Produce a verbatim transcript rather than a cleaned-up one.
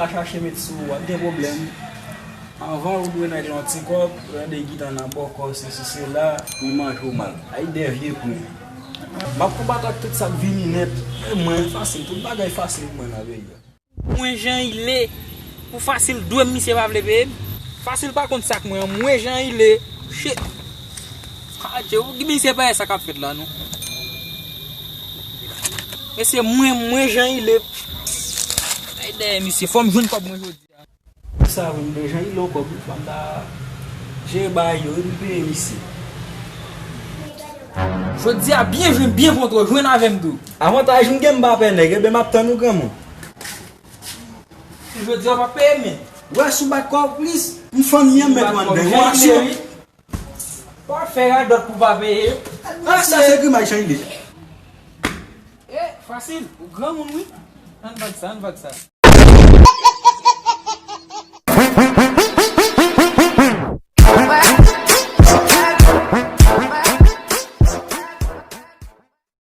Pa chache met sou ou, w ap gen pwoblèm. Anvan ou dwe nèg la yon ti kòb, rande gitan nan bòkò, sesi sela, pou l manje w mal. Ay de vye pwen. M ap konbat ak tout sa k vini nèt. E mwen, fasil, tout bagay fasil pou mwen nan peyi a. Mwen jan i le. Pou fasil dwe m misye pa vle peye m. Fasil pa konn sa k mwen an, mwen jan i le. Shit. Adje, ou ki misye pa wè sa k ap fèt la non. Mesye, mwen, mwen jan i le. Ay dèyè misye, fò m jwenn kòb mwen jodi a. Sa vre, m dwe jan i le yon kòb wi, fò m ta jere bagay yo, epi peye misye. Jodi a byen jwenn, byen kontre, jwenn avè m tou. Avantaj m gen m pa pè nèg, ebyen m ap tann ou granmoun. Si jodi a w pa peye men. Wè si w bat kò w plis, m fanmi an m met ou anndan. Jan i le wi. Pa fè radòt pou pa peye. Ah, sa se grimaj jan i le. E, fasil, ou granmoun wi. Ann vag sa, ann vag sa.